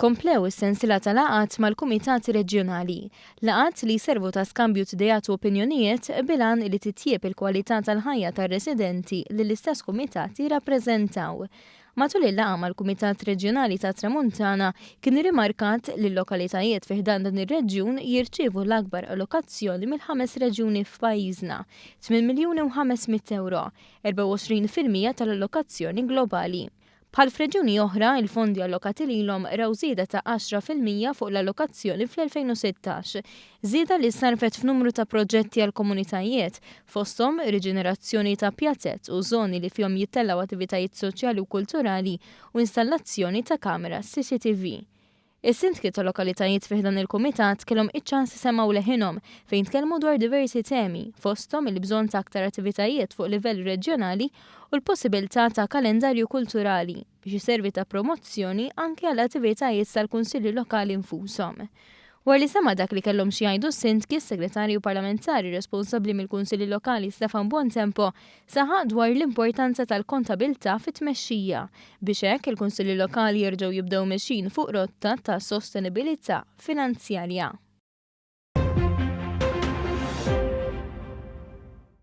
Komplew is-sensiela ta' laqgħat mal-kumitati reġjonali. Laqgħat li jservu ta' skambju t'ideat u opinjonijiet bil-għan li titjieb il-kwalità tal-ħajja tar-residenti li l-istess kumitati jirrappreżentaw. Matul il-laqgħa mal-Kumitat Reġjonali tat-Tramuntana kien irrimarkat li l-lokalitajiet fi ħdan dan ir-reġjun jirċievu l-akbar allokazzjoni mill-ħames reġjuni f'pajjiżna, 8 miljuni u 500 ewro, 24% tal-allokazzjoni globali. Bħal f'reġjuni oħra, il-fondi allokati lilhom raw żieda ta' 10% fuq l-allokazzjoni fl-2016. Żieda li ssarrfet f'numru ta' proġetti għall-komunitajiet, fosthom riġenerazzjoni ta' pjazez u żoni li fihom jittellgħu attivitajiet soċjali u kulturali u installazzjoni ta' kameras CCTV. Is-sindki ta' lokalitajiet fi ħdan il-kumitat kellhom iċ-ċans isemmgħu leħinhom fejn tkellmu dwar diversi temi, fosthom il-bżonn ta' aktar attivitajiet fuq livell reġjonali u l-possibilità ta' kalendarju kulturali biex iservi ta' promozzjoni anke għall-attivitajiet tal-kunsilli lokali nfushom. Wara li sema' dak li kellhom xi jgħidu s-sindki, s-Segretarju Parlamentari responsabbli mill-Kunsilli Lokali Stefan Buontempo saħaq dwar l-importanza tal-kontabilità fit-tmexxija biex hekk il-Kunsilli Lokali jerġgħu jibdew mexjin fuq rotta ta' sostenibilità finanzjarja.